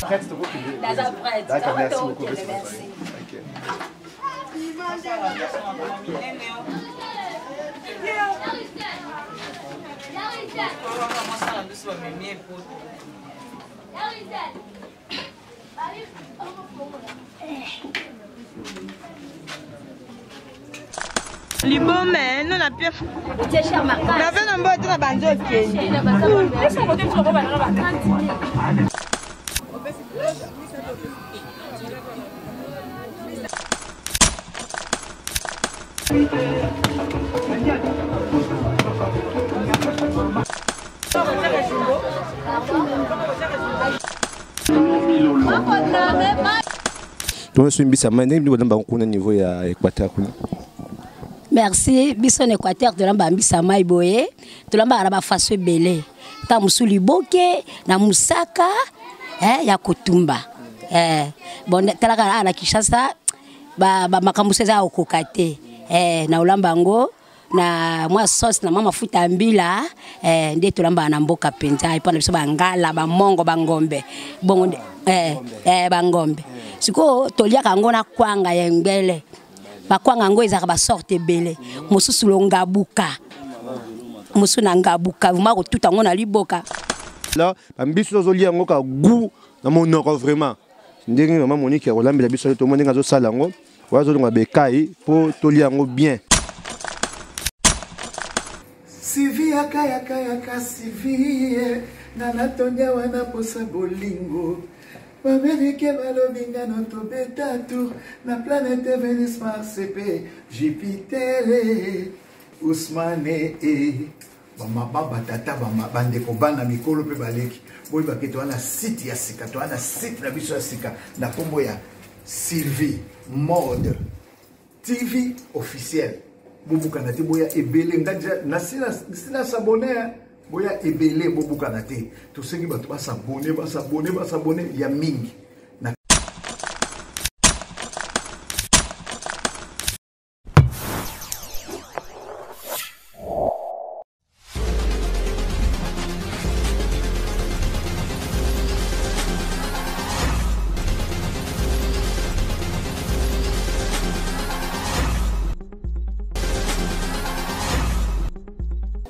Prête tokokende. Naza prête. D'accord, merci beaucoup. Merci. Ok. Libome no na pie nave na mbote na banzi okende. Tozo mbisa mai ndenge bino bolamba kuna niveau ya Équateur kuna. Merci. Biso na Équateur tolamba mbisa mai boye, tolambaka na bafaso ebele, ntango mosusu liboke na mosaka ya kotumba. Bon, talaka awa na Kinshasa bamakambo mosusu eza ya kokoka te. Na olamba yango na mwa sauce na mwa mafuta ya mbila, nde tolambaka na mboka mpenza epai na biso bangala, bamongo, bangombe bongo nde, bangombe. Sikoyo toliaka yango na kwanga ya ngbele. Bakwanga yango ezalaka basorte ebele, mosusu longabuka, mosusu na ngabuka, vraimen kotuta yango na liboka. Là, bambiso tozolia yango ka goût na monoko vraiment. Ndenge mama Monique akolambela biso to ndenge azosala yango, oyo azolonga bekai po tolia yango bien. Sivi yaka yaka yaka sivi nga natondia wana posa bolingo. Bamerike balobi nga no tobeta tour na planète Venus, Mars pe Jupiter. Ousmane e bamama batata bandeko bana mikolo mpe baleki boyebake toza na site ya sika, toza na site na biso ya sika na nkombo ya Sylvie Mode TV officiel. Bobukana te, boya ebele. Nga deja nasina s'abonner, hein. Boya ebele, bobukana te. Tosengi bato basabone, basabone, basabone ya mingi. Na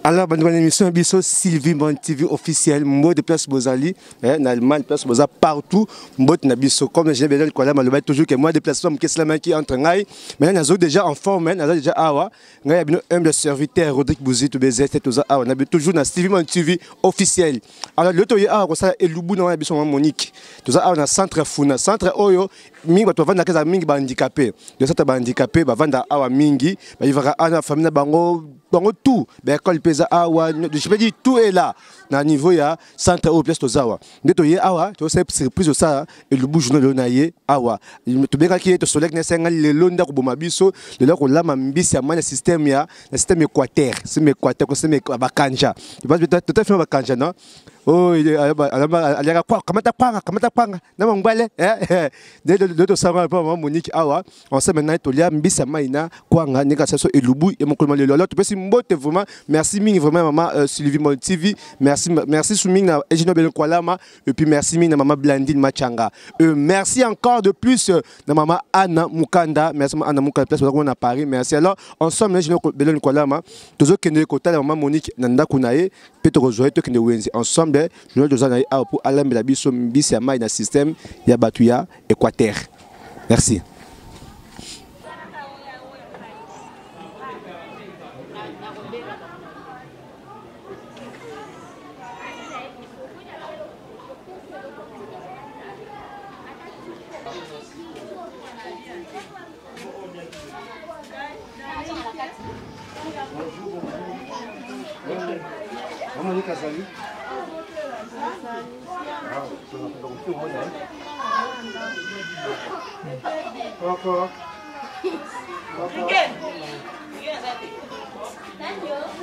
Alors, bonne émission, biso Sylvie Mon TV officiel, mot de place Bozali, hein, en Allemagne, place Boza partout, mot na biso. Comme j'ai bien dit, quoi, là, maloba toujours que moi déplacement, qu'est-ce la main qui entre ngai, mais nazo déjà en forme, hein, nazo déjà awa, ngai bino humble serviteur Rodrigue Bouzi, tout baiser, tout ça awa, na toujours na Sylvie Mon TV officiel. Alors, le toye awa, ça elubu na biso Monique, tout ça awa na centre Funa, centre oyo mingi bato bavanda keza mingi ba handicapé, de centre ba handicapé bavanda awa mingi, ba vivra ana famille na bango, bango tout, ba école pesa awa, je peux dire tout est là na niveau ya centre oyo place tozawa. Nde toye awa, to se surprise ça elubu journal lelo na ye awa. Tobengaki ye, tosolaki na esenga lelo ndako boma biso, lelo kolama mbisi ya mana système ya, na système Équateur, système Équateur, ko système bakanja. Tu vois, tout à fait bakanja, non? Oh, il est, alaka kwa, kamata kwanga, kamata kwanga, na mangwale, eh, eh. Nde, nde, nde tosanga pa mama Monique awa, on sait maintenant tolia mbisi ya mai na kwanga, ndenge asaso elubu ya mokolo lelo. Alors, topesi mbote vraiment, merci mingi vraiment maman Sylvie Mon TV, merci, merci mingi na Egino Belen Kwalama, et puis merci mingi na maman Blandine Machanga. Merci encore de plus na maman Anna Mukanda, merci maman Anna Mukanda, place on a Paris, merci. Alors, ensemble Egino Belen Kwalama, tozo kende kotala maman Monique na ndako na ye, pe tokozwa ye tokende wenze ensemble, journal toza na ye awa po alambela biso mbisi ya mai na système ya bato ya Équateur. Merci.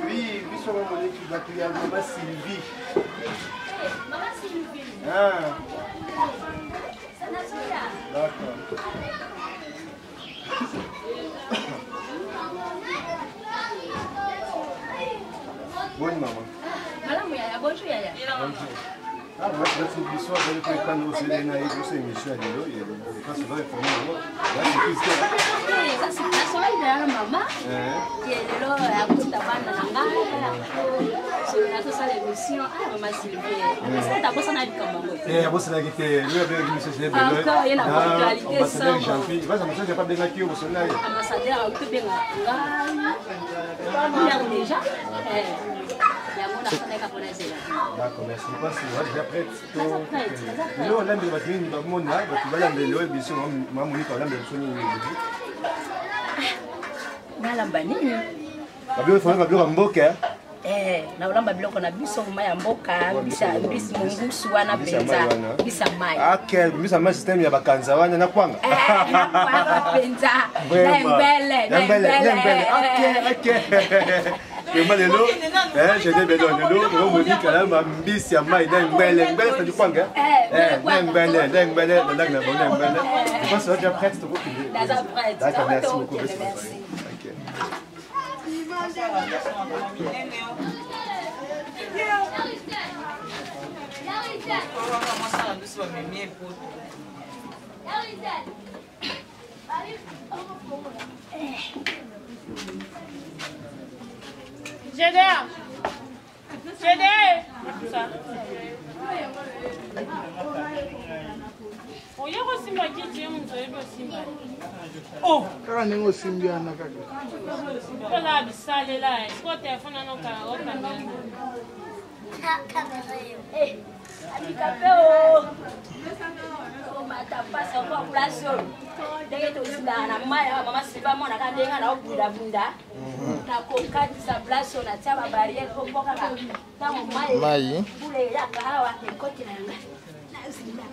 Oui, biso ba Monique bato ya Mama Sylvie. Mama Sylvie. Ah. D'accord. Bonne maman. Malamu yaya, bonjour yaya. Bonjour. Biso azali mpe kani osele na ye biso émission ya lelo kasi oza informe yango nasolaki na mama ke lelo akotinda bana na ngai solola tosala émission ah mama Sylvie abosana likambo yango te abosanaki te lelo abengaki biso encore ye na ponctualité ambassadeur Jean-Pierre basa ambassadeur Jean-Pierre abengaki yo bosolola ye ambassadeur auti obenga ngai heure déjà yango nafanaka mpona ezela. D'accord, merci. Parce que déjà prête. Lelo olambeli bato nini bamona bato balambeli oyo biso mamonika olambela biso nini? Nalamba nini? Babiloko fana, babiloko ya mboka. Naolamba biloko na biso ma ya mboka, mbisi mongusu wana mpenza, mbisa mai. Ok, mbisa mai, système ya bakanza wana na kwanga. Nakwanga mpenza, na embele, na embele. Ok, vraiment lelo jede belo lelo omonika nalamba mbisi ya mai na ngbele, ngbele c'est du kwanga, na ngbele, na ngbele na ndako na bango na ngbele. Je pense que déjà prête, tokokende. Naza prête. D'accord, merci beaucoup. Merci. Ok. Gédéon. Gédéon. Oye kosimba kiti, ye moto oyebi osimba. Oh, kaka ndenge osimbi wana kaka. Kola bisalela siko telefone wana okanga okanga. Handicapé o omata mpasi yango place oyo ndenge tozindaka na mai awa, mama Silva amonaka ndenge na obundabunda nakokatisa place oyo, natia babarrière po mpo kaka ntango mai mbula eyaka awa ekotela yanga nazinda.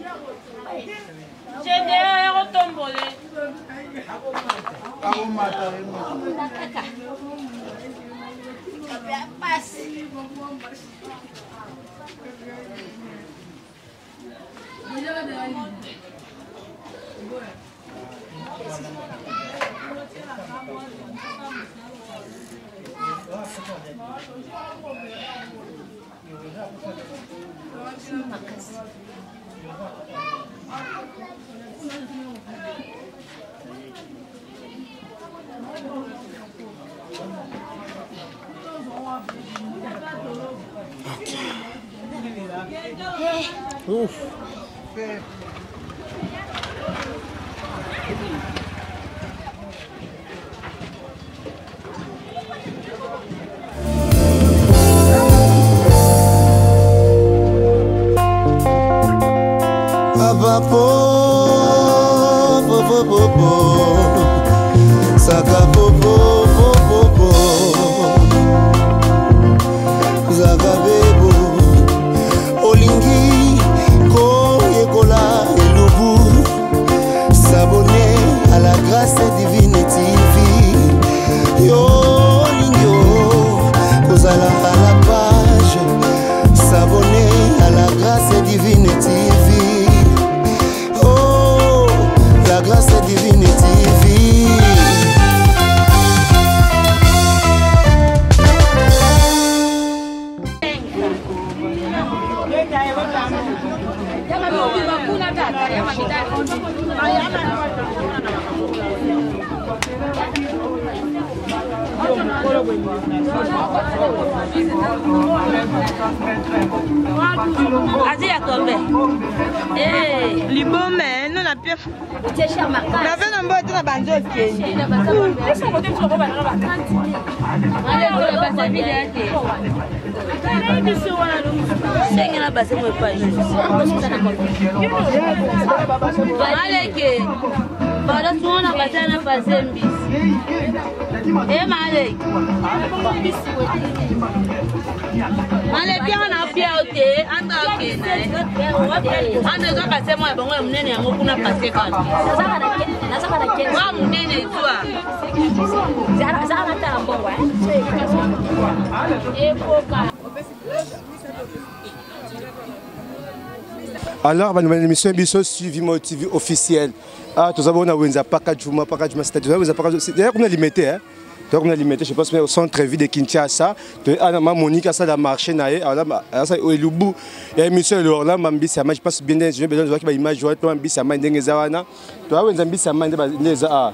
Gédéon ya kotombole. Akomata. Obunda kaka handicapé ya pasi. Makasi. Ouf. Abapo, po, po, po, po. Saka po, po, po, po, po. Zaka bebo, olingi koyekola elubu, s'abonner à la Grâce Divine TV. Yo olingi o kozala à la page, s'abonner à la Grâce Divine TV. Oh, la Grâce Divine TV. Azi ya tombe. Libome no na pie nave na mboyo te na banzi okende. Ndenge na base mo epai maleke pardon, na base na base mbisi e maleke maleke wana pia o te anda okende anda eza base mo ya bango ya monene yango kuna pase kaka wa monene etwa. Zaka tala mbongo ekoka. Alors, ba émission biso suivi Mo TV officiel. Ah, toza bona wenza Paka Juma, Paka Juma, c'est-à-dire wenza Paka Juma. D'ailleurs, comme limité hein. Tokomi na Limete, je pense au centre ville de Kinshasa. Ana ma Monique asala marché na ye, asala elubu ya émission elorla mbisi ya mai. Je pense bien j'ai besoin de ba image wana to mbisi ya mai ndenge eza wana. To awenza mbisi ya mai nde eza a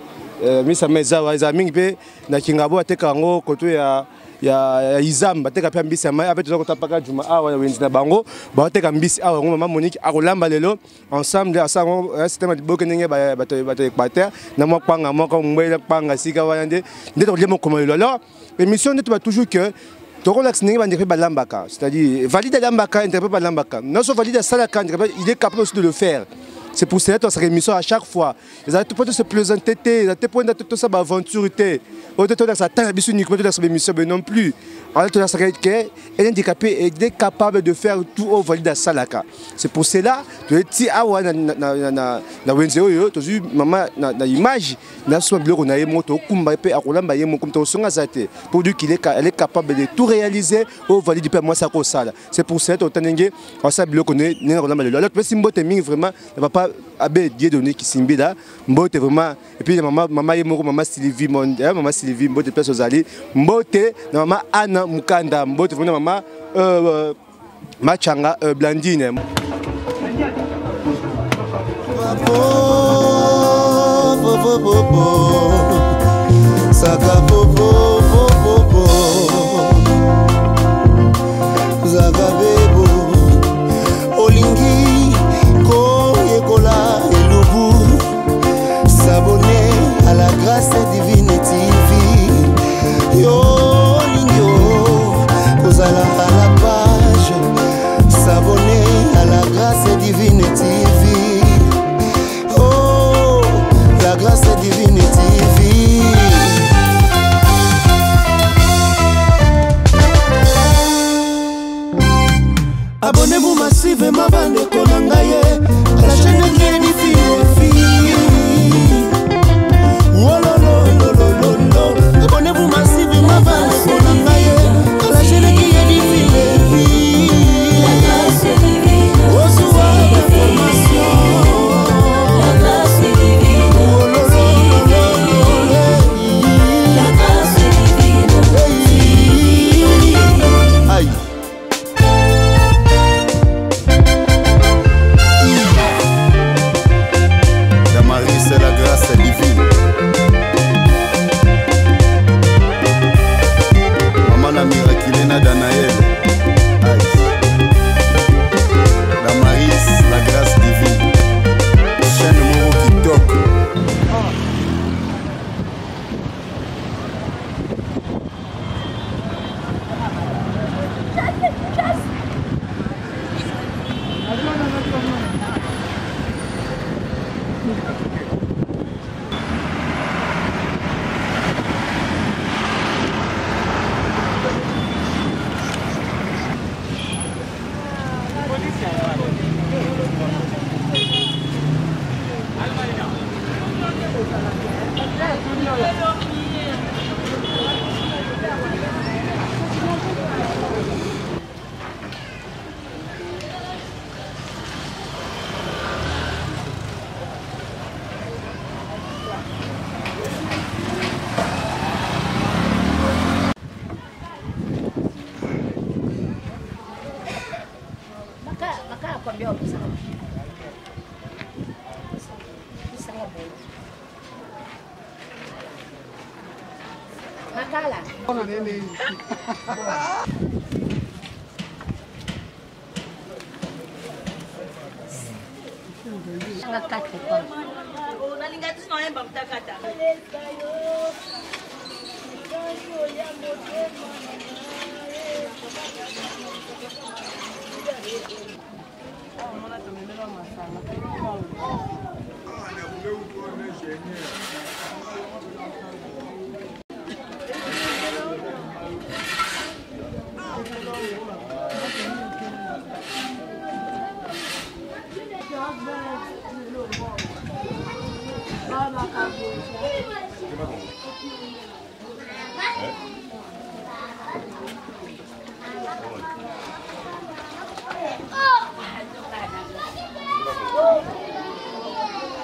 mbisi ya mai eza wana, eza mingi mpe na Kingabo ateka yango koto ya ya Izam bateka mpe mbisi ya mai ape toza kotapaka juma awa na wenzi na bango bateka mbisi awa yango mama Monique akolamba lelo ensemble asala yango système ya liboke ndenge bato ya Équateur na mwa kpanga moko mbwela kpanga sika wana nde nde tokolia mokoma lelo. Alors émission nde toba toujours que tokolakisa ndenge bandeko mpe balambaka, c'est-à-dire valide alambaka, interprète balambaka nyonso, valide asalaka, interprète il est capable aussi de le faire. C'est pour cela que émission à chaque fois ezali mpo to se plaisanter te, ezali te mpo tosala baaventure te, oyo te tolakisa ata na biso uniquement tolakisa baémission mais non plus. Alors tolakisaka ke un handicapé est capable de faire tout oyo valide asalaka. C'est pour cela toyeti awa na wenze oyo tozwi mama na image nasoma biloko na ye moko, tokumba mpe akolamba ye moko, tosonga aza te pour dire qu'il est, elle est capable de tout réaliser oyo valide mpe mwasi akosala. C'est pour cela tota ndenge asala biloko ndenge akolamba lelo. Alors topesi mbote mingi vraiment na papa Abbé Dieudonné Kisimbila, mbote vraiment, et puis mama mama ye moko, mama Sylvie Monde, mama Sylvie, mbote place ozali, mbote na mama Anna Mukanda, mbote vraiment mama Machanga Blandine. Saka po po po po po Zaka bebo olingi koyekola elubu, s'abonner à la Grâce Divine TV. Yo olingi o kozala à la page, s'abonner à la Grâce Divine TV. Oh, la Grâce Divine TV. Abonnez-vous massivement, bandeko na ngai ye, à la chaîne qui édifie les filles. Wolololololo. Abonnez-vous massivement, bandeko na ngai ye, à la chaîne qui édifie les filles. Ozuwa information. Aïe. Damaris, c'est la grâce divine. Maman la miraculée na Danaël. Aïe. Damaris, la grâce divine. Chaîne moko kitoko.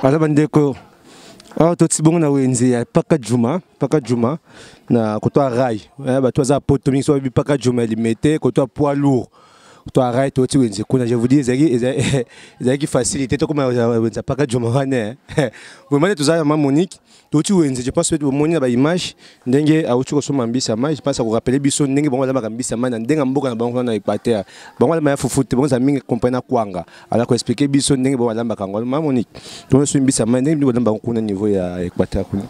Aza bandeko. Awa toti bongo na wenze ya Paka Juma, Paka Juma na koto ya rail. Eh, bato baza poto mingi so bayebi Paka Juma ya Limete, koto ya poids lourd. Koto ya rail toti wenze kuna. Je vous dis ezalaki ezalaki facilité tokoma wenze ya Paka Juma wana. Eh. Vraiment toza na Mama Monique, toti wenze, je pense que bomoni na ba image ndenge auti kosomba mbisi ya mai, je pense akorappeler biso ndenge bango balambaka mbisi ya mai na ndenge ya mboka na bango na Équateur. Bango balambaka ya fufu te, bango za mingi compagnie na kwanga. Ala ko expliquer biso ndenge bango balambaka yango. Mama Monique, tozo mbisi ya mai ndenge bino balambaka kuna niveau ya Équateur kuna.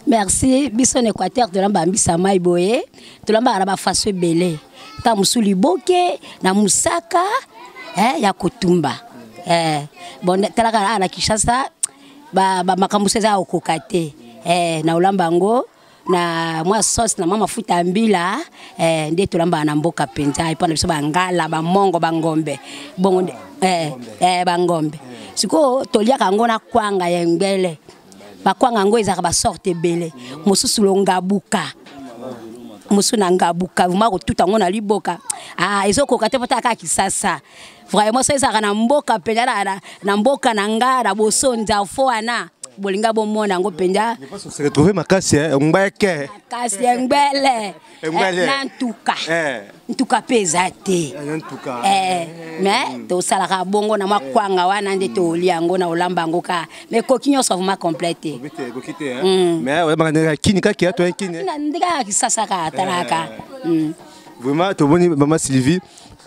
Merci. Biso na Équateur tolamba mbisi ya mai boye, tolambaka na bafaso ebele, ntango mosusu liboke na mosaka, eh, ya kotumba, eh, bon, talaka awa na Kinshasa ba makambo mosusu eza ya kokoka te, eh, na olamba yango na mwa sauce na mwa mafuta ya mbila, eh, nde tolambaka na mboka mpenza epa na biso bangala, bamongo, bangombe bongo eh, eh, bangombe. Sikoyo toliaka yango na kwanga ya ngbele. Bakwanga yango ezalaka basorte ebele, mosusu longabuka, mosusu na ngabuka. Vraiment kotuta yango na liboka, ah, ezokoka te, po kaka Kisasa. Vraiment so ezalaka na mboka mpenza, na mboka na nga na bosonza fo wana bolinga bomona yango mpenza. Je pense qu'on se retrouver makasi, hein, ngbeke. Kasi ya ngbele. Ngbele. Eh, na ntuka. Ntuka mpe eza te. Ntuka. Eh, mais tosalaka bongo na mwa kwanga wana nde tolia yango na olamba yango kaka, mais ekoki nyonso vraiment complet te. Ekoki te, hein. Mais oyebaka ndenge kini kaka ya to kini. Na ndenge kaka Kisasa kaka talaka. Vraiment tomoni mama Sylvie,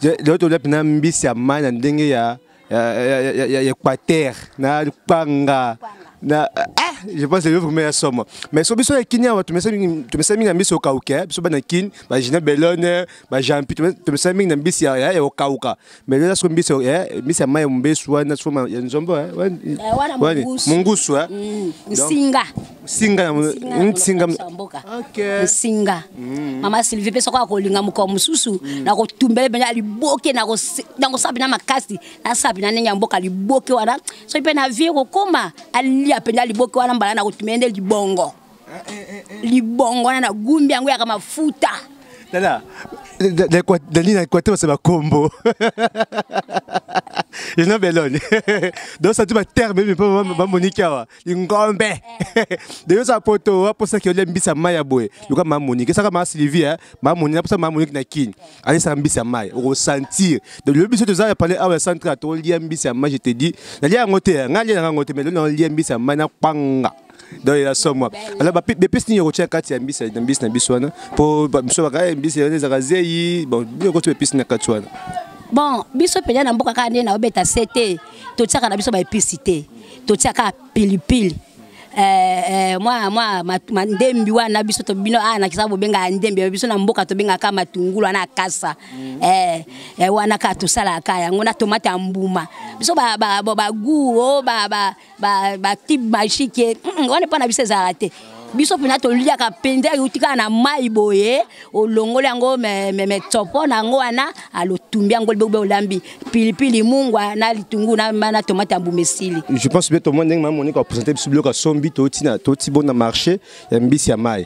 lelo tolia mpena mbisi ya mai na ndenge ya Équateur na kwanga na, ah, je pense que vraiment ya somo. Mais so biso ya kini awa tumesa mingi na mbisi okauka. Biso bana kini, bagina belone, bajampi, tumesa mingi na mbisi ya okauka. Mais lelo so mbisi ya mai ya mbesu wana so ya nzombo, eh, wana mungusu. Mungusu, eh. Nsinga. Nsinga. Nsinga. Mboka nsinga. Mama Sylvie mpe soko akolinga mokolo mosusu nakotumbele mpenza liboke, nakosala mpenza makasi, nasala mpenza ndenge ya mboka liboke wana. Soki mpe na vie kokóma alia mpenza liboke wana mbala, nakotumela nde libongo, libongo wana nagumbi yango yaka mafuta. Tala, dali na Équateur c'est bakombo ino belone, donc ça tu ba terme mais pas ba Monique awa lingombe de yo sa poto aposaki olia mbisi ya mai ya boye luka ma Monique esaka ma Sylvie, hein, ma Monique aposa ma Monique na kini alesaka mbisi ya mai okosentir. Donc lobi biso toza ya pale awa ya centre tolia mbisi ya mai. Je te dis, nalia yango te, ngai alia yango te, mais lelo nalia mbisi ya mai na kwanga. Donc eza somo. Alors bapesi nini okotia kati ya mbisi na mbisi na biso wana? Po biso baka mbisi wana ezalaka zei. Bon, bino okoti bepesi na kati wana? Bon, biso mpenza na mboka kaka nde naobeta se te, totiaka na biso baepisi te, totiaka pilipili, mwa ndembi wana. Biso to bino awa na Kisasa bobengaka ndembi, biso na mboka tobengaka matungulu wana akasa, wana kaka tosalaka yango na tomate ya mbuma. Biso bagu o batube magique wana mpa na biso ezalaka te. Biso mpenza toliaka mpenza euti kaka na mai boye, olongoli yango metsopo na yango wana, alotumbi yango libobe, olambi pilipili, mungwa na litungu na tomate ya mbuma, esili. Je pense bien tomoni ndenge mama Monique apresente biso biloko asombi. Touti na touti bon na marché ya mbisi ya mai.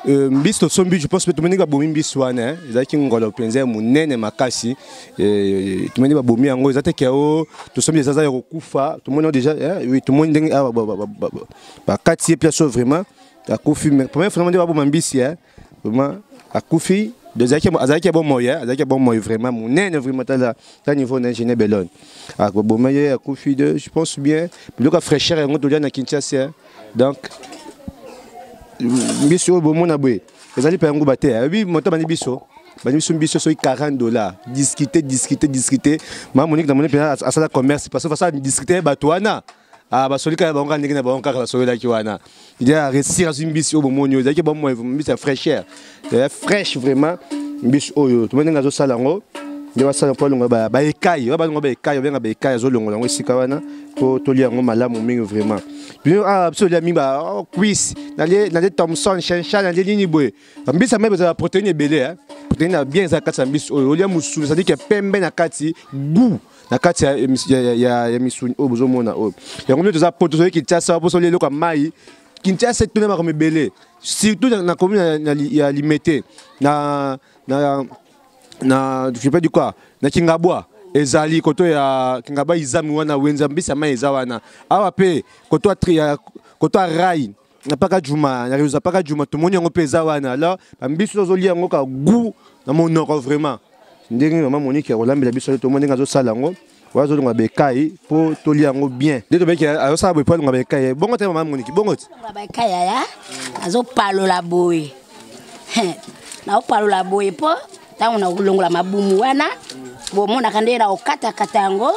Mbisi tosombi, je pense mpe tomoni babomi mbisi wana ezalaki ngolo mpenza ya monene makasi. Tomoni babomi yango, eza teke o tosombi eza ya kokufa. Tomoni déjà, oui, tomoni ndenge awa bakati ye place oyo vraiment akufi. Mais première fois nde baboma mbisi, vraiment akufi. Azalaki ya bomoi, azalaki ya bomoi vraiment monene, vraiment tala ta niveau na ingénieur Belone akoboma ye akufi. De je pense bien biloko ya fraîcheur yango tolia na Kinshasa. Donc mbisi oyo bomona boye ezali mpe yango bate ayebi moto bandi biso bandi biso biso soki 40 $. Discuter, discuter, discuter. Ma Monique na moni mpenza asala commerce parce que asala discuter bato wana. Ah, basoli kaka bango kaka ndenge na bango kaka basolelaki wana. Il a réussir azwi mbisi oyo bomoni oyo ezalaki bomoi mbisi ya fraîcheur, fraîche vraiment. Mbisi oyo tomoni ndenge azosala yango, nde basala mpo alongola baekai oyo balongola baekai, obenga baekai, azolongola yango esika wana mpo tolia yango malamu mingi vraiment. Bino awa biso tolia mingi ba cuisse, nalie thomson, chencha, nalie nini boye. Mbisi ya mai ezala protéine ebele, protéine ya bien eza kati ya mbisi oyo. Olia mosuni, c'est-à-dire que pembe na kati, goût na kati ya misuni oyo bozomona oyo. Yango nde toza po tozoki Kinshasa mpo solia eloko ya mai. Kinshasa etuna makambo ebele, surtout na commune ya Limete, na je peux dire quoi, na Kingabwa. Ezali koto ya Kingabwa, izami wana wenza mbisi ya mai eza wana. Awa mpe koto ya Koto rai na paka juma na réseau paka juma tomoni yango mpe eza wana. Alors bambisi tozolia yango ka goût na monoko vraiment. Ndenge mama Monique akolambela biso, tomoni ndenge azosala yango, oyo azolonga bekai mpo tolia yango bien. Nde tobeki azosala boye mpo alonga bekai. Bongo te, mama Monique, bongo te. Bakai yaya azopalola boye, naopalola boye mpo ntango nakolongola mabumu wana, bomonaka nde nakokatakata yango,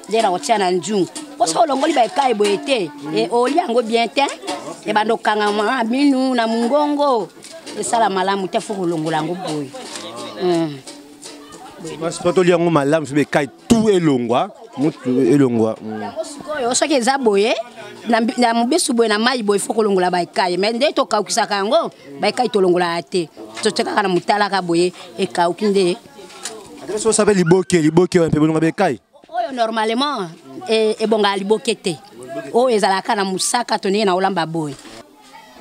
nde nakotia na nzungu. Mpo soki olongoli baekai boye te, olia yango bien te, ebanda okanga na minu na mongongo, esala malamu te. Fo kolongola yango boye. Po tolia yango malamu, so bekai tout elongwa, mutu elongwa. Yango sikoyo, soki eza boye na mobesu boye na mai boye, fo kolongola baekai. Mais nde tokaukisaka yango, baekai tolongolaka te, totiakaka na motalaka boye, ekauki nde. So osape liboke, liboke wana mpe bolonga bekai? Oyo normalement ebongaka liboke te, oyo ezalaka na mosaka to ndenge na olamba boye.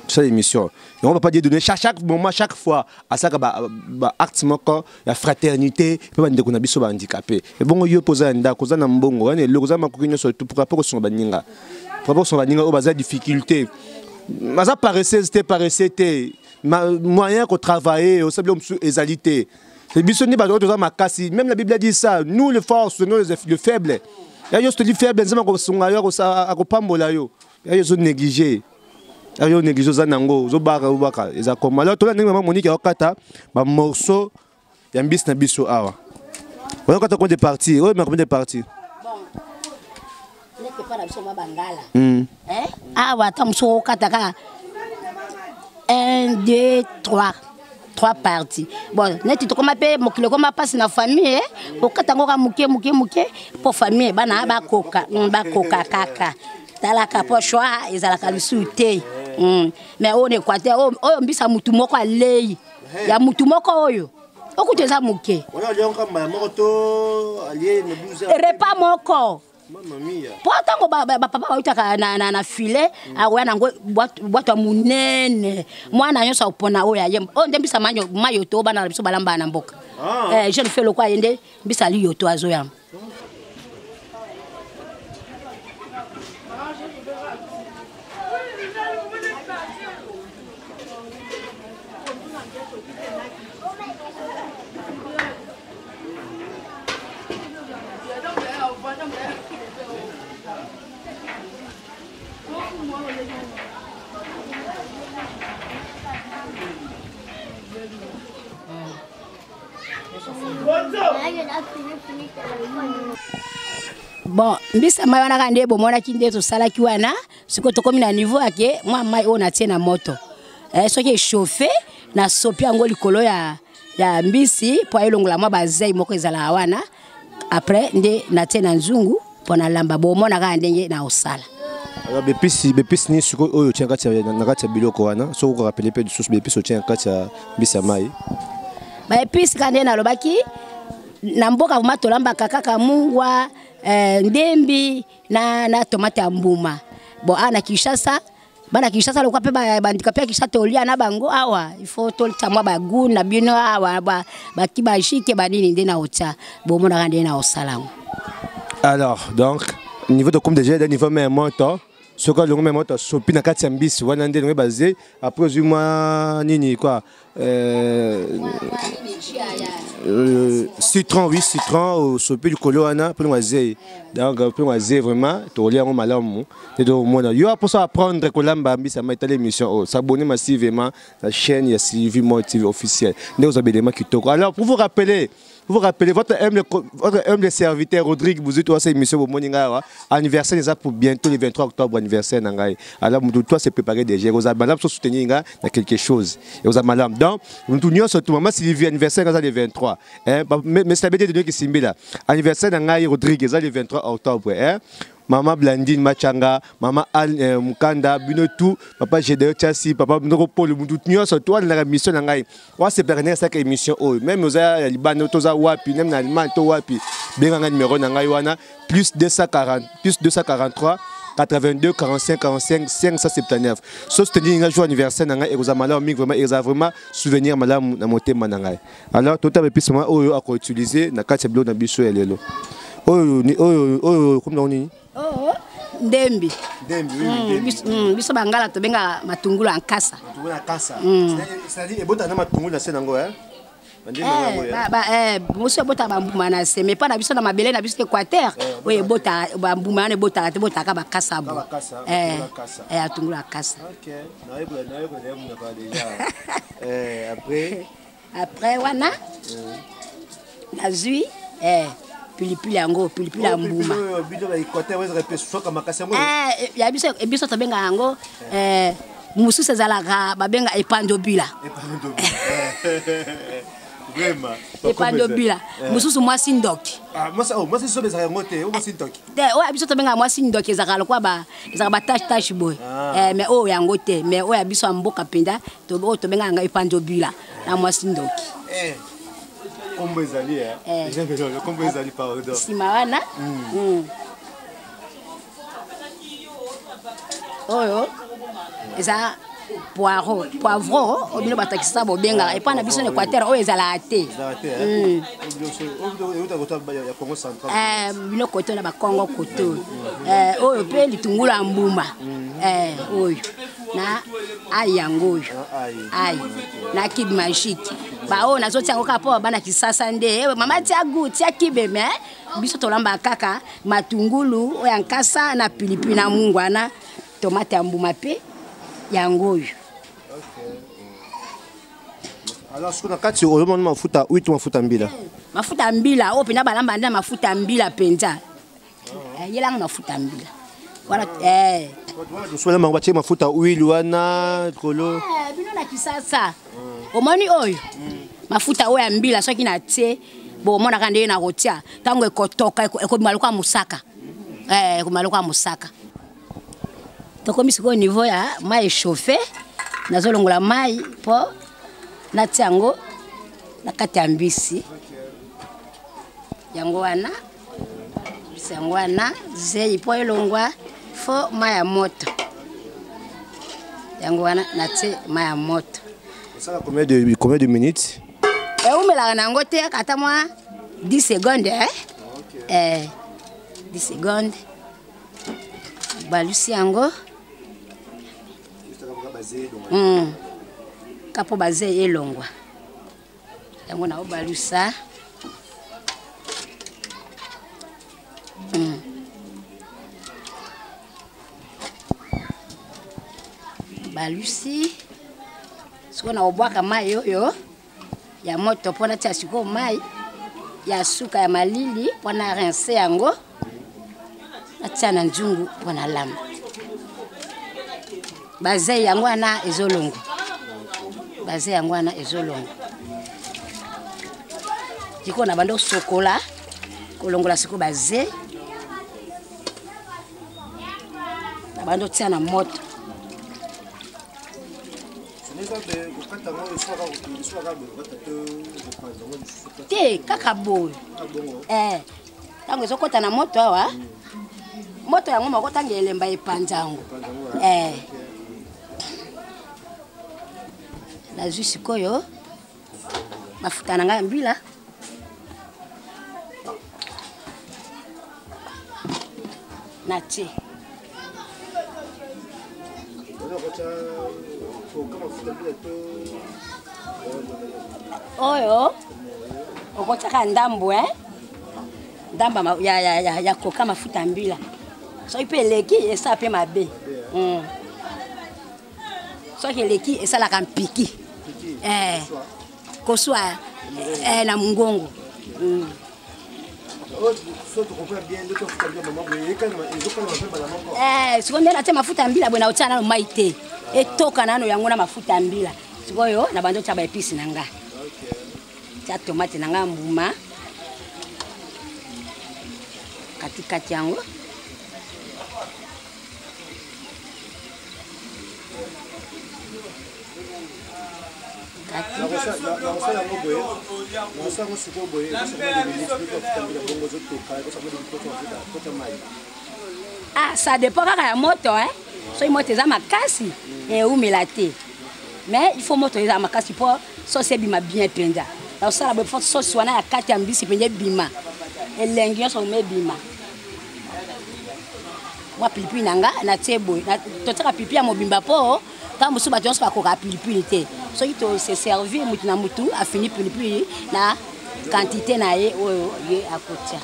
Cette émission yango, papa Dieudonné, chaque moment, chaque fois asalaka baacte moko ya fraternité mpe bandeko na biso bahandicapé. Ebongo yo mpo oza ya ndako, oza na mbongo wana, eloko oza makoki nyonso, pourquoi mpo kosunga baninga, pourquoi kosunga baninga oyo baza difficulté, baza paresseuse te, paresse te, moyen kotravailler, osala biloko mosusu ezali te. Biso nde bato oyo toza makasi. Même la Bible a dit ça: nous le force, nous le faible. Ya yo toli faible, Nzambe akosunga yo, akopambola yo. Ya yo ozonéglige, ya yo néglige, oza nango, ozobaka, obaka eza koma. Alors tola ndenge mama Monique akokata bamorceau ya mbisi na biso awa. Oyokata combien de parties oyo? Combien de parties? Nete mpa na biso mwa bangala awa, ata mosu okokata kaka 1, 2, 3, 3 parties. Bon, neti tokoma mpe mokili ekoma mpasi na famille, okata yango kaka moke moke moke mpo famille bana bakoka, bakoka kaka. Talaka mpo choix ezalaka lisusu te. Mais oyo na Équateur, oyo mbisa mutu moko alei ya mutu moko, oyo okuta eza moke. Repas moko, mpo ntango bapapa bautaka na filet, akoya nango bwato ya monene, mwana nyonso akopona oyo aye. Oyo nde mbisa mayo to bana na biso balambaka na mboka. Jeune fille lokwa ye nde mbisa ali yo to azoyamba. Bon, mbisa mai wana kaka nde bomonaki nde tosalaki wana. Sikoyo tokomi na niveau yake mwa mai oyo natie na moto, soki echauffe, nasopi yango likolo ya mbisi mpo ayelongola mwa bazei moko ezalaka wana. Après nde natie na nzungu mpo nalamba. Bomona kaka ndenge na osala. Alors bepisi, bepisi nini sikoyo oyo otia na kati ya biloko wana? Soki okorappeler mpe lisusu baépices otia na kati ya mbisi ya mai. Baépices kaka nde nalobaki, na mboka vraiment tolambaka kaka mungwa, ndembi na tomate ya mbuma. Bon, awa na Kinshasa, bana Kinshasa lokwa mpe bandika mpe ya Kinshasa, tolia na bango awa, il faut totia mwa bagoût na bino awa, baki bajike banini nde na otia. Bomonaka nde na osala yango. Alors donc niveau de comme déjà niveau mai moto, soki alongo mai moto, asopi na kati ya mbisi wana nde elongo baze. Après ozwi mwa nini quoi, citron, oui, citron, osopi likolo wana mpo longo azei. Donc mpo longo azei, vraiment tokolia yango malamu nde tokomona yo. Mposa apprendre kolamba mbisi ya mai, tala émission oyo, s'abonner massivement na chaîne ya Sylvie Moi TV officiel, nde ozwa belema kitoko. Alors pour vous rappeler, votre humble serviteur Rodrigue Bouzou, toi, c'est émission bomoni ngai awa. Anniversaire eza pour bientôt, le 23 octobre, anniversaire na ngai. Alors mutu toi c'est préparé déjà. Oza malamu, so soutenir nga na quelque chose. Et oza malamu. Donc mutu nyonso tout, maman Sylvie anniversaire eza le 23. Hein, mais c'est la de qui simbela. Anniversaire na ngai Rodrigue eza le 23 octobre, hein. Mama Blandine Machanga, Mama Al Mukanda, bino tout, Papa Gédéon Chassi, Papa Ndoko Paul, mutu nyonso toi na mission na ngai. Wa se permettre ça émission oyo. Même oza ya Liban, toza wapi, même na Allemagne to wapi. Benga nga numéro na ngai wana plus 240 plus 243 82 45 45 579. So soutenir nga jour anniversaire na ngai, ekozala malamu mingi vraiment, ekozala vraiment souvenir malamu na motema na ngai. Alors totala epesi mwa oyo akoutiliser na kati ya biloko na biso ya lelo. Oyo oyo oyo comme nango nini? Oh, Ndembi. Ndembi, oui, ndembi. Biso bangala tobengaka matungulu ya nkasa. Matungulu ya nkasa. C'est-à-dire ebotaka na matungulu na se nango, hein? Mosu ebotaka bambuma na se, mais mpa na biso na mabele na biso Équateur oyo ebotaka bambuma wana, ebotaka te, ebotaka bakasa bo atungulu ya kasa. Après wana nazwi pilipili yango, pilipili ya mbuma ya biso. Biso tobengaka yango, mosusu ezalaka babenga epandobila. Epandobila mosusu mwasi ndoki. Te, oyo biso tobengaka mwasi ndoki ezalaka lokwa, ezalaka batache tache boye, mais oyo yango te. Mais oyo ya biso ya mboka mpenza, oyo tobengaka yango epandobila na mwasi ndoki. Kombo ezali, kombo ezali, pardon. Nsima wana oyo eza poireau, poivron oyo bino batakisa bobengaka. Epai na biso na Équateur oyo ezalaka te. Bino koto na bakongo koto oyo mpe litungulu ya mbuma oyo na ai yango oyo ai na cube magique. Baoyo nazotia yango kaka mpo bana Kisasa nde mama tia gu tia cube, mais biso tolambaka kaka matungulu oyo ya nkasa na pilipili na mungu wana, tomate ya mbuma mpe yango oyo. Alors soki na kati ozomona mafuta huile, mafuta mbila? Mafuta ya mbila oyo mpenza balamba nde mafuta ya mbila mpenza. Yelanga mafuta ya mbila wana. Mosusu bango batie mafuta huile wana kolo. Bino na Kisasa omoni oyo mafuta oyo ya mbila, soki na tie bomonaka ndenge na kotia, ntango ekotoka ekobima lokola mosaka, ekobima lokola mosaka. Tokomi sikoyo niveau ya mai echauffe. Nazolongola mai mpo natia yango na kati ya mbisi yango wana. Mbisi yango wana, zei mpo elongwa, fo mai ya moto. Yango wana natie mai ya moto. Osala combien de minutes? Eumelaka na yango te, ata mwa 10 seconde, eh? Eh, 10 seconde balusi yango ka mpo bazei elongwa. Yango na obalusa. Balusi sikoyo na kobwaka mai oyo ya moto mpo natia sikoyo mai ya suka ya malili mpo na rincer yango, natia na nzungu mpo na lamba. Bazei yango wana ezolongwa, bazei yango wana ezolongwa. Sikoyo na bandi osokola, kolongola sikoyo bazei, na bandi otia na moto. Te, kaka boye. Ntango ezokɔta na moto awa, moto yango moko ntango elemba epanza yango. Nazwi sikoyo mafuta na ngai ya mbila, natie. Oyo okotiaka ndambo, ndambo ya koka mafuta ya mbila. Soki mpe eleki, esala mpe mabe. Soki eleki, esalaka mpiki, koswa na mongongo. Sikoyo nde natie mafuta ya mbila boye, na otia nano mai te, etoka nano yango na mafuta ya mbila. Sikoyo na bandi otia baépices na nga, tia tomate na nga mbuma katikati yango. Nakosala yango boye, nakosala yango sikoyo boye, bongo ozotoka kota mai. Ah, ça dépend kaka ya moto, hein. Soki moto eza makasi, eumela te, mais il faut moto eza makasi mpo sauce ebima bien mpenza. Nakosala boye mpo sauce wana ya kati ya mbisi mpenza ebima, elengi nyonso ma ebima. Mwa pilipili na nga natie boye, totiaka pilipili ya mobimba mpo ntango mosusu bato nyonso bakokaka pilipili te. Soki tose servir motu na motu afini pilipili na quantité na ye oyo ye akotia.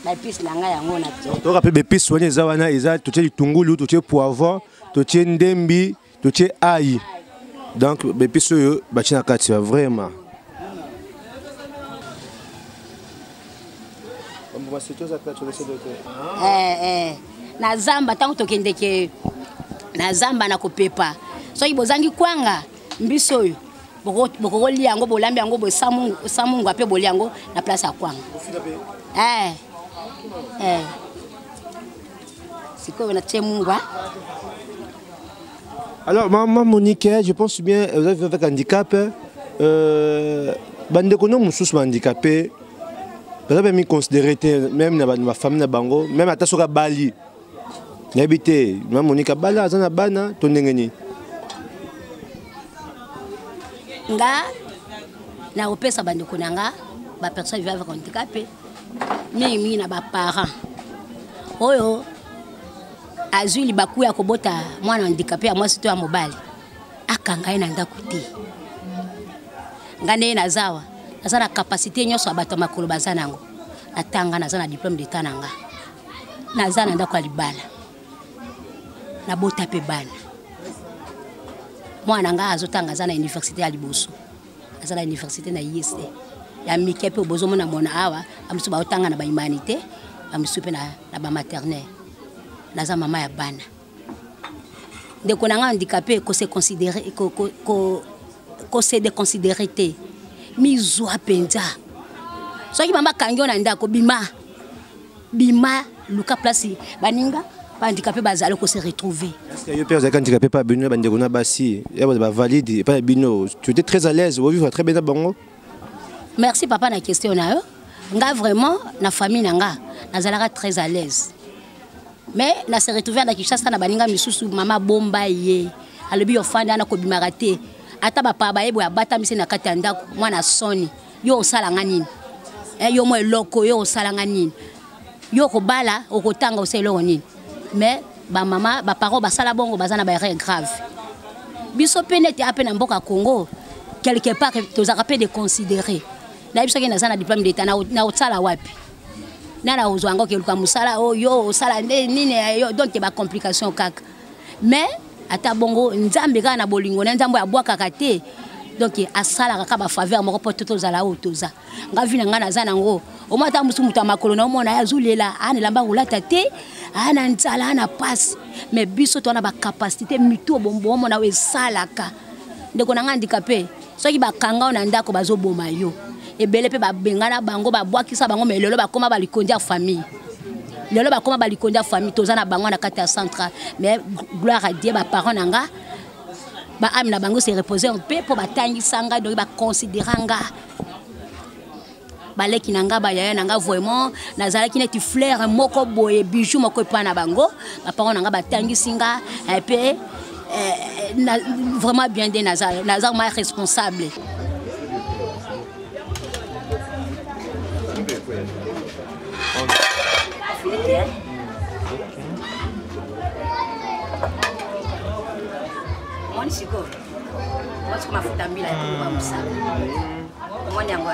Baepice na ngai yango na tie. Toyoka mpe baepice wana eza wana, eza totie litungulu, totie poivron, totie ndembi, totie ail. Donc baepice oyo batie na kati ya vraiment. Eh, eh. Na zamba ntango tokendeke na zamba na kopepa, soki bozangi kwanga mbisi oyo bokokolia yango, bolambi yango boye samungwa mpe bolia yango na place ya kwanga. Eh, eh. Sikoyo natie mungwa. Alors, maman Monique, je pense bien, vous avez avec handicap, bandeko no mosusu handicapé, baza mpe miconsidéré te, même na ba famille na bango, même ata soki abali, nayebi te, maman Monique abala, aza na bana, to ndenge nini? Nga nakopesa bandeko na nga ba personne vivant avec handicap, mingimingi na ba parents oyo azwi libaku ya kobota mwana handicapé ya mwasi to ya mobali, akanga ye na ndako te. Nga ndenge naza awa, naza na capacité nyonso ya bato ya makolo baza nango. Natanga, naza na diplôme d'état na nga, naza na ndako ya libala, nabota mpe bana. Mwana na nga azotanga, aza na université ya liboso, aza na université na IST ya mike, mpe bozomona mona awa bamosusu baotanga na bahumanité, bamosusu mpe na bamaternelle. Naza mama ya bana. Ndeko na nga handicapé, kose considérer, kose déconsidérer te, mizwa mpenza. Soki mama akangi yo na ndako, bima, bima, luka place baninga bahandicapé bazali kose retrouver. Est-ce que yo mpe ozalaki handicapé pa bino bandeko na basi ya bavalide epai na bino, tu étais très à l'aise, ovivre très bien na bango? Merci papa na question na yo. Nga vraiment na famille na nga nazalaka très à l'aise, mais na se retrouver na Kinshasa na baninga misusu, mama bomba ye, alobi yo fanda na kobimaka te, ata bapaya baye boye, abatamisi na kati ya ndako. Mwana soni, yo osalanga nini? Eh, yo mwa eloko, yo osalanga nini? Yo okobala, okotanga, osala eloko nini? Mais bamama, baparent basala bongo, baza na baerreur grave. Biso mpe neti ape na mboka Congo, quelque part tozalaka mpe déconsidéré. Nayebi soki naza na diplôme d'état, na osala wapi? Nana ozwa yango, okeluka mosala oyo osala nde nini yo? Donc bacomplication kaka. Mais ata bongo, Nzambe kaka na bolingo na Nzambe oyo abwakaka te, donc asalaka kaka bafaveur moko mpo to tozala oyo toza. Nga vi na ngai naza nango omoi, ata mosu moto ya makolo na omona ye azolela, aa na elamba kolata te, aa na nzala, aa na pasi, mais biso toza na bacapacité mitu bomona oyo esalaka. Ndeko na ngai handicapé, soki bakanga yo na ndako, bazoboma yo. Ebele mpe babengana bango, babwakisa bango, mais lelo bakóma balikondi ya famille, lelo bakóma balikondi ya famille. Toza na bango na kati ya centre, mais gloire à Dieu, baparent na nga, baâme na bango se reposer mpe mpo batangisa ngai, donc baconsidéra nga, baleki na nga, bayaya na nga. Vraiment nazalaki neti fleur moko boye, bijou moko epai na bango. Baparent na nga batangisi nga mpe vraiment bien nde naza, naza ma responsable. Omoni sikoyo, omoni sikoyo mafuta mbila ekoloba mosala, omoni yango.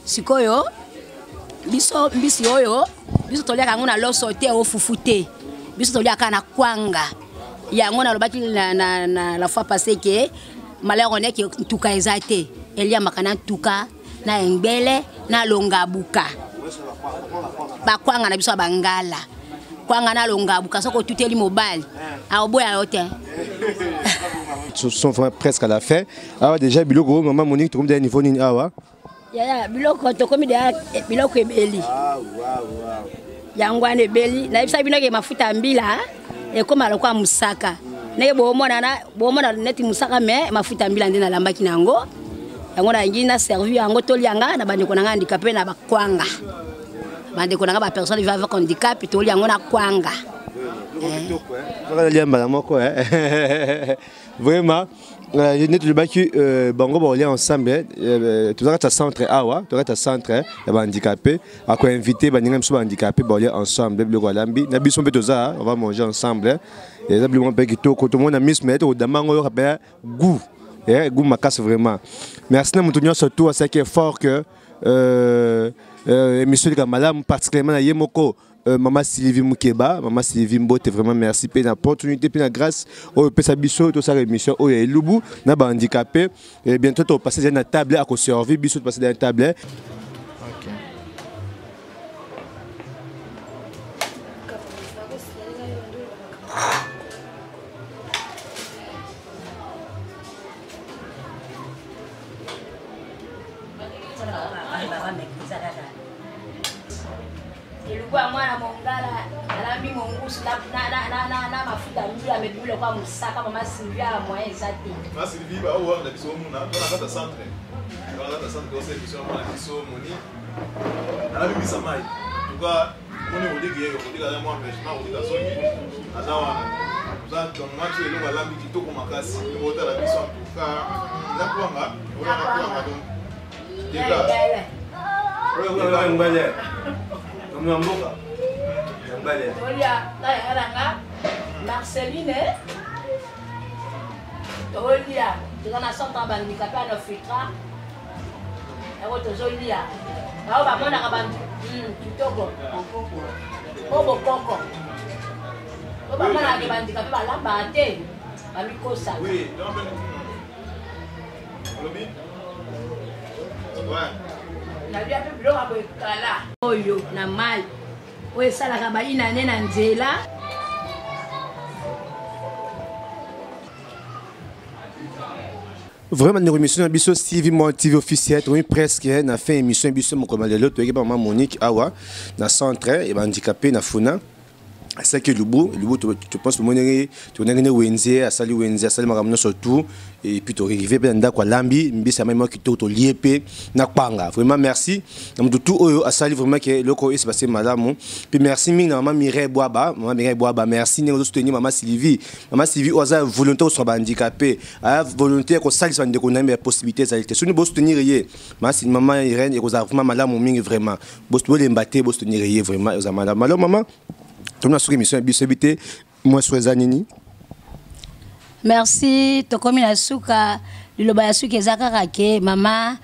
Sikoyo biso mbisi oyo, biso toliaka yango na loso te, o fufu te, biso toliaka na kwanga. Yango nalobaki na la fois passée ke malheur on est ke ntuka eza te, eliamaka na ntuka, na engbele, na longabuka, bakwanga na biso ya bangala, kwanga na longabuka. Soki otuteli mobali, akoboya yo te. Nous sommes vraiment presque à la fin. Awa déjà biloko, maman Monique, tokomi déjà niveau nini awa? Yaya, biloko tokomi deya, biloko ebeli yango wana ebeli. Nayebisa bino ke mafuta ya mbila ekóma lokola mosaka, ndenge bomona, bomona neti mosaka, mais mafuta ya mbila nde nalambaki na yango. Yango nalingi na servi yango, tolianga na bandeko na ngai handicapé na bakwanga, bandeko na ngai bapersone vivant avec handicap, tolia yango na kwanga. Lia mbala moko vraiment. Neti lobaki bango bakolia ensemble. Toza kati ya centre awa, toza kati ya centre ya bahandicapé. Akoinvite baninga biso bahandicapé, bakolia ensemble biloko alambi na biso mpe toza, on va manger ensemble. Eza biloko mpe kitoko, tomona miso me tokodamba yango, yoka mpe goût, goût makasi vraiment. Merci na moto nyonso tout asalaki effort que émission eleka malamu, particulièrement na ye moko Mama Sylvie Mukeba. Mama Sylvie, mbote vraiment, merci pe na opportunité pe na grâce oyo pesa biso to sala émission oyo elubu na ba handicapé. Et bientôt to passer na table à ko servir biso, to passer na table. OK. Elukwa mwana mongala alambi mongusu na mafuta mbula mebule kwa mosaka. Mama Sylvie, ya moyen eza te. Ma Sylvie, ba oyo wana na biso omona tona kata centre, tona kata centre, tosala émission mwana biso moni alabimisa mai. En tout cas moni Rodrigue, ye Rodrigue aza mwa empêchement. Rodrigue azongi, aza wana, oza donc mwa biso eloko alambi kitoko makasi, otala biso. En tout cas eza kwanga, olaka kwanga, donc deka. Ngwale mwa mboka ngwale. Tolia na yanga nanga Marceline, tolia, toza na centre ya bahandicapé ya Nofitra, yango tozolia. Bao bamonaka bantu kitoko po bokoko po bamonaka ke bahandicapé balambaka te, bamikosaka. Oui, donc olobi ouais. Nalia mpe biloko ya boye kala oyo na mai oyo esalaka bayinane na nzela. Vraiment, ndeko, émission na biso Stevie Mo TV officiel, tokomi presque na fin émission biso mokolo lelo. Toyeki ba mama Monique awa na centre ya bahandicapé na Funa, asalaki elubu. Elubu, je pense tomonaki, tomonaki nde wenze asali, wenze asali makambo nyonso tout. Et puis torive mpe na ndako, alambi mbisi ya mai moko kitoko, tolie mpe na kwanga. Vraiment merci na moto tout oyo asali vraiment ke eloko oyo esepase malamu. Mpe merci mingi na mama Mireille Bwaba. Mama Mireille Bwaba, merci ndenge ozosoutenir mama Sylvie. Mama Sylvie oyo aza volonté kosunga bahandicapé, aya volonté ya kosalisa bandeko na ye, ya possibilité ezali te. Soki bosoutenir ye, mama Irène, ekozala vraiment malamu mingi. Vraiment bolemba te, bosoutenir ye, vraiment ezala malamu. Alors mama, tomona soki émission ya biso yebi te mwasi eza nini. Merci, tokomi na suka. Liloba ya suka eza kaka ke mama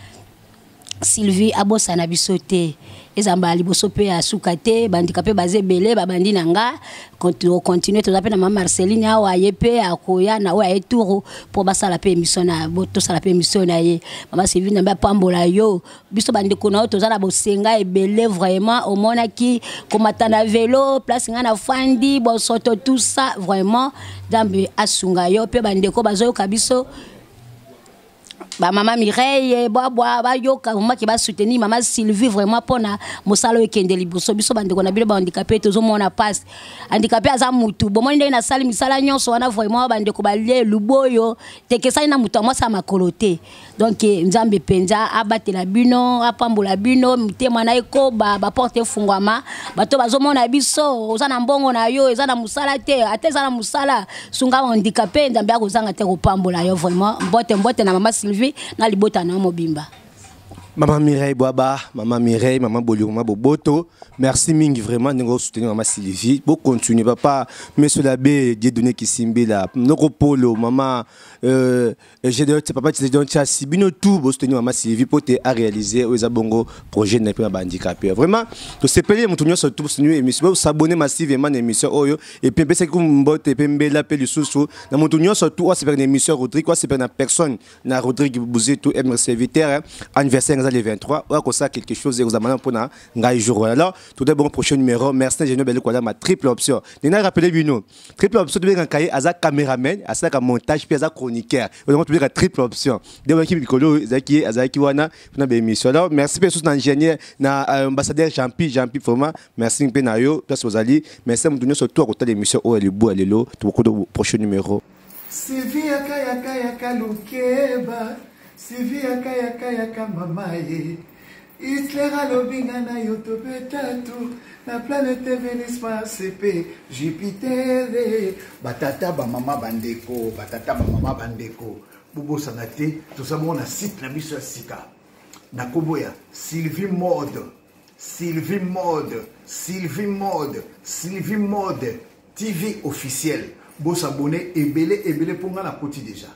Sylvie abosana biso te, ezamba liboso mpe ya suka te. Bandika mpe baza ebele, babandi na nga continue. Toza mpe na mama Marceline awa, ye mpe akoya na oyo aye tour mpo basala mpe émission na tosala mpe émission na ye. Mama Sylvie, Nzambe apambola yo. Biso bandeko na yo toza na bosenga ebele vraiment. Omonaki komata na velo, place ngai nafandi, bosoto, tout ça. Vraiment Nzambe asunga yo. Mpe bandeko bazoyoka biso, bamama Mireille Bwabwa, bayoka vraiment ke basoutenir mama Sylvie vraiment mpona mosala oyo ekende liboso. Biso bandeko na bino bahandicapé tozomona mpasi. Handicapé aza mutu. Bomoni ndenge nasali misala nyonso wana, vraiment bandeko balie elubu oyo tekesani na moto ya mwasi ya makolo te. Donc Nzambe mpenza abatela bino, apambola bino, mitema na ekoba, baporte efungwama. Bato bazomona biso, oza na mbongo na yo, eza na mosala te, ata eza na mosala, sunga handicapé, Nzambe akozanga te kopambola yo. Vraiment mbote, mbote na mama Sylvie na libota na yo mobimba. Maman Mireille Bwaba, Maman Mireille, Maman Bolio, Maman Boboto, merci mingi vraiment de soutenir Maman Sylvie. Bon, continuer, papa, monsieur l'abbé, Dieudonné Kisimbi là, Noko Polo, Maman, Gédéon, papa Gédéon Chassi, bino tout, bo soutenir Maman Sylvie pour te à réaliser oyo bongo projet na pe ba handicapé. Vraiment, to sepeli mutu nyonso tout soutenir émission, bo s'abonner massivement na émission oyo et puis pesa ku mbote pe mbela pe lisusu na mutu nyonso tout o sepeli na émission Rodrigue, o sepeli na personne na Rodrigue Bouzeto M serviteur, anniversaire le 23, oyo akosala quelque chose ekozala mpona ngai jour wana. Alors tout bon, prochain numéro. Merci na Géno Bele Kola, ma triple option. Nena rappelé bino triple option, tobengaka ye aza caméraman, asalaka montage mpe aza chroniqueur. Oyo tobengaka triple option nde waki mikolo ezalaki ye azalaki wana mpona baémission. Alors merci mpe susu na ingénieur na ambassadeur Jean-Pi. Jean-Pi, vraiment merci mpe na yo place ozali. Merci moto nyonso to akotala émission oyo ya libu ya lelo. Tokokoto prochain numéro. Sylvie yaka yaka yaka lukeba, Sylvie yaka yaka yaka mama ye. Hitler alobi nga na yo tobeta tu na planète Venus, Mars mpe Jupiter. Batata, bamama, bandeko, batata, bamama, bandeko. Bobosana te, toza bongo na site na biso ya sika na nkombo ya Sylvie Mode, Sylvie Mode, Sylvie Mode, Sylvie Mode TV officiel. Bosabone ebele ebele mpo ngai nakoti deja,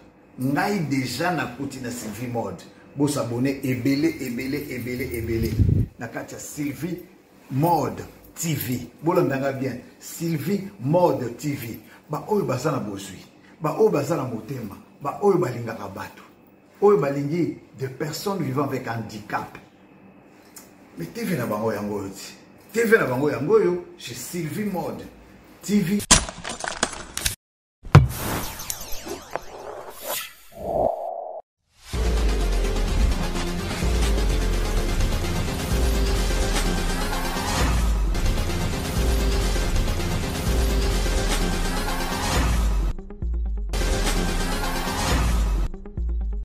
ngai deja nakoti na Sylvie Mode. Bosabone ebele ebele ebele ebele na kati ya Sylvie Mode TV. Bolanda nga bien, Sylvie Mode TV. Baoyo baza na bozwi, baoyo baza na motema, baoyo balingaka bato, oyo balingi de personnes vivant avec handicap, mais TV na bango yango oyo ti TV na bango yango oyo chez Sylvie Mode TV.